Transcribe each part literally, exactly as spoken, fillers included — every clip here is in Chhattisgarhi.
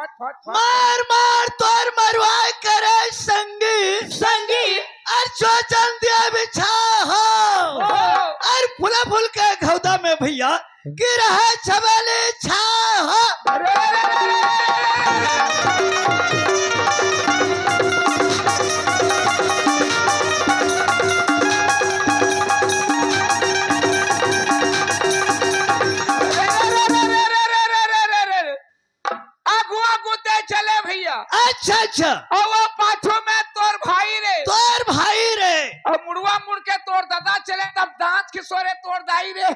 मार मार तोर मरवाए करे संगी, संगी। अरे जो जन दिया बिछा हो, हो। अरे फूला फूल के घौदा में भैया गिरहा छबेली छा हो। अरे, अरे, अरे, अरे, अरे, अरे। आगू आगू ते चले भैया। अच्छा, अच्छा। अउ वो पाछू में तोर भाई रे। तोर भाई रे। अउ मुड़वा मुड़ के तोर दादा चले, तब दांत खिसोरे तोर दाई रे।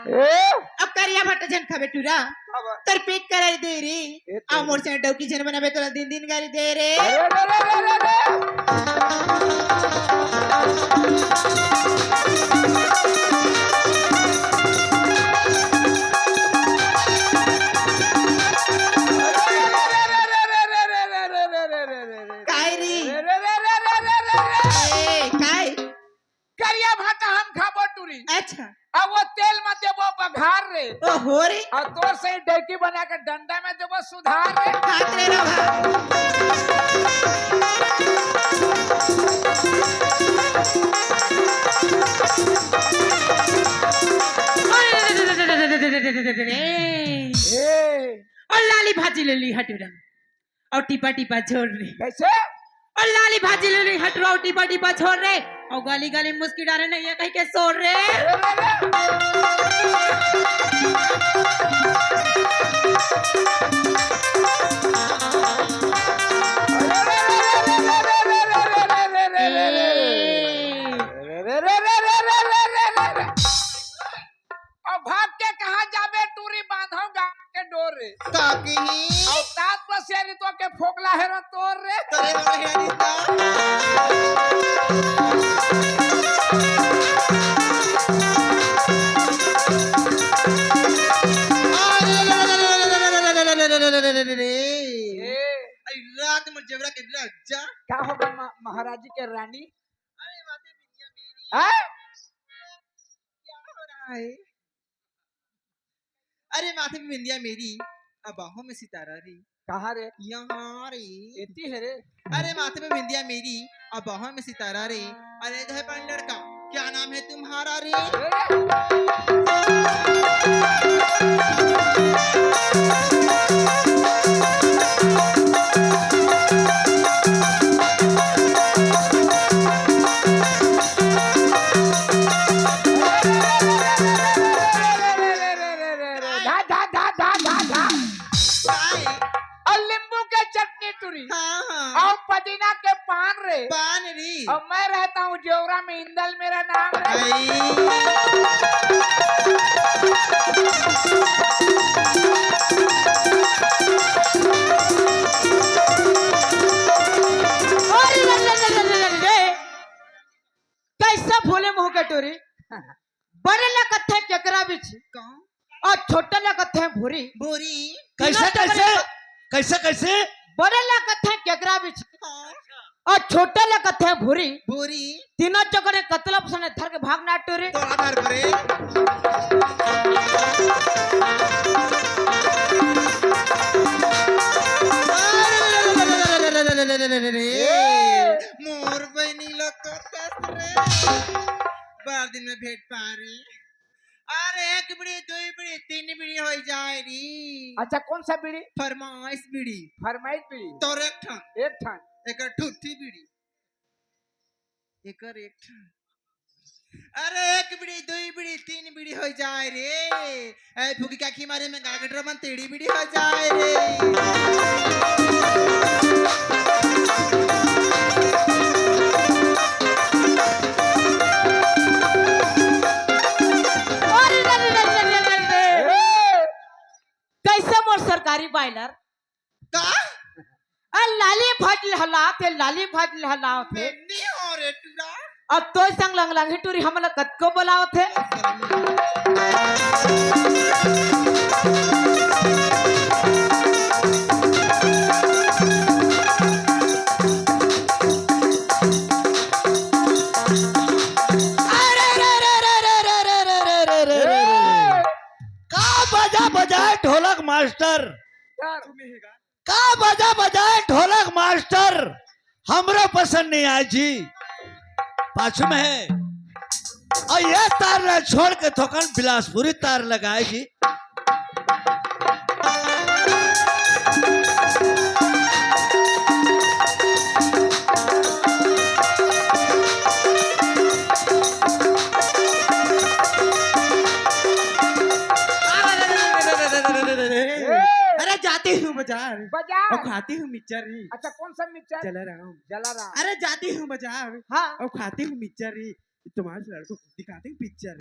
ए? अब करिया भट्टा झन खाबे टूरा। अब तोर पेट करा दे रे। ए आ मोर से डौकी झन बनाबे, तोला दिन दिन गारी दे रे। अरे, अरे, अरे, अरे, अरे। काय रे? अरे, अरे, अरे, अरे, अरे, अरे। ए, काय? करिया भाटा हम खाबो टूरी। अच्छा। अब वो तेल में देबो बघार रे। ओहो रे। अउ तोर से डौकी बना के डंडा में देबो सुधार रे। हाथ रे रहा। ए। अउ लाली भाजी ले ली हटूरा। अउ टिपा टिपा छोर रे। कैसे? अउ लाली भाजी ले ली हटूरा, अउ टिपा टिपा छोर रे। अउ गाली गाली मुस्की डारे नहीं है कहीं के शोर रे। अब भाग के कहाँ जाबे टूरी, बांधव गाँव के डोर रे। का किही? अउ तात पसेरी तो के फोकला हेरो तोर रे। तोरे बड़े हेरी ता। अरे, अरे, रात में जेवरा के राजा। का होगा मा-, महाराजी के रानी? अरे, बातें बिंदिया मेरी। हैं? क्या हो रहा है? अरे माथे में बिंदिया मेरी, अब बाहों में सितारा रे। कहाँ रे? यहाँ रे। एती है रे। अरे माथे में बिंदिया मेरी, अब बाहों में सितारा रे। अरे घर पर लड़का, क्या नाम है तुम्हारा रे? धा, धा, धा, धा, धा, धा। काय? अउ नींबू के चटनी टूरी। हाँ, हाँ। अउ पुदीना के पान रे। पान री। अउ मैं रहता हूँ जेवरा में, इंदल मेरा नाम रे। आई। अरे रे रे रे रे रे रे। कैसा भोले मुंह के टूरी। बड़े ला कथे केकरा बिछी। कौन? अउ छोटे ला कथे भूरी। भूरी। कैसे, तीनों चकरे कैसे? क- कैसे, कैसे? बड़े ला कथे केकरा बिछी। कौन? अउ छोटे ला कथे भूरी। भूरी। तीनों चकरे कतला पसंद धर के भाग ना टूरी। तोरा धर परे। अरे, मोर बहिनी ला कथस रे। बार दिन में भेंट पा रे। अरे एक बीड़ी, दुई बीड़ी, तीन बीड़ी हो जाए री। अच्छा, कौन सा बीड़ी? फरमाइश बीड़ी। फरमाइश बीड़ी। तोर एक ठन। एक ठन। एकर ठुठी बीड़ी। एकर एक ठन। अरे एक बीड़ी, दुई बीड़ी, तीन बीड़ी हो जाए रे। ए फुकी काकी मारे में गागटरा मन तेड़ी बीड़ी हो जाए रे। अरे रे रे रे रे रे रे। ए! कैसे मोर सरकारी बॉयलर? का? अरे लाली भज लहलात हे, लाली भज लहलात हे। मैं नहीं हो रे टूरा। अब तोर संग लंगलंगी टूरी हमला कतको बोलावत हे। अरे रे रे रे रे रे रे रे रे रे रे रे रे। ए! का बजा बजाए ढोलक मास्टर? यार, का बजा बजाए ढोलक मास्टर? हमरो पसंद नहीं आए जी। पाछू में है। अउ ये तार ला छोड़ के थोकन बिलासपुरी तार लगाए जी। अरे जाती हूँ बाजार, बाजार। अउ खाती हूँ मिक्सचर री। अच्छा, कौन सा मिक्सचर? जलाराम। जलाराम। अरे जाती हूँ बाजार, हाँ। अउ खाती हूँ मिक्सचर री। तुम्हारे से लड़कों को दिखाते हैं पिक्चर।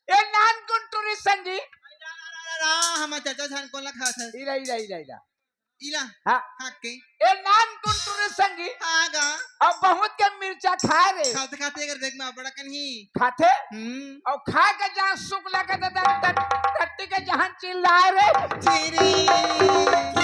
ए नानकुन टूरी संगी। हम चाचा छान कोन ला खात हस? इला, इला, इला, इला। इला। हाँ। हाँ के? ए नानकुन टूरी संगी। हाँ गा। अब बहुत के मिर्चा खाए रे। खाते खाते अगर देख में बड़ा कन ही। खाथे? हम्म। अउ खा के जहाँ सुख लगे त, त, त, टट्टी के जहाँ चिल्लाए रे। चीरी।